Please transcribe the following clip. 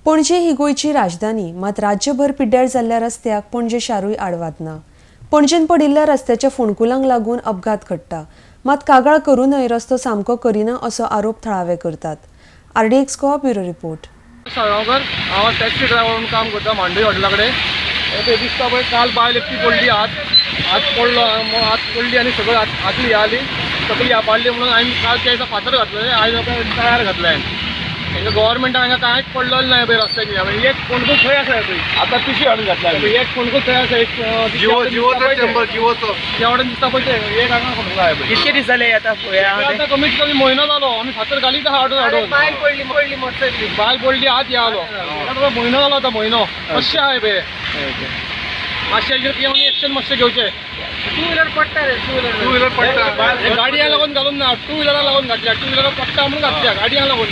पणजे ही गोंयची राजधानी, मात राज्यभर पिड्ड्यार जाल्ल्या रस्त्याक पणजे शारूय आडवाद ना. पणजेन पडिल्ल्या रस्त्याच्या फोंडकुलांक लागून अपघात घडटा, मात कागाळ करूनय रस्तो सामको करिना असो आरोप थळावे करतात. RDX Goa bureau report. Salgaonkar, हांव टॅक्सी ड्रायव्हर म्हणून काम करता मांडवी हॉटेला कडेन. पळय दिसता पळय, काल बायल एकटी पडली, हात हात पडलो, हात पडली आनी सगळं हात हातली हे आली, सगळी पाडली म्हणून हांवें काल त्या दिसा फातर घातले, आयज टायर घातले हांवें. हेंका गव्हर्मेंटाक हांगा कांयच पडलेलें ना पळय रस्त्याची. एक फोंडकूल खंय आसा पळय, आता पिशी हाडून घातल्या आमी. एक फोंडकूल खंय आसा, एक जिवो जिवोचो चेंबर जिवोचो त्या वटेन दिसता पळय ते, एक हांगा फोंडकूल आहा पळय. कितके दीस जाले आता हे आहा ते? आतां कमीत कमी म्हयनो जालो आमी फातर घालीत आहा हाडून हाडून. बायल पडली, पडली मोटरसायकली. बायल पडली, हात हे आलो. आतां म्हयनो जालो, आतां म्हयनो कशें आहा पळय. मातशें हेजेर येवन एक्शन मातशें घेवचें. टू व्हिलर पडटा रे, टू व्हिलर. टू व्हिलर पडटा. हे गाडयांक लागून घालून ना, टू व्हिलराक लागून घातल्या, टू व्हिलराक पडटा म्हणून घातल्या गाडयांक लागून.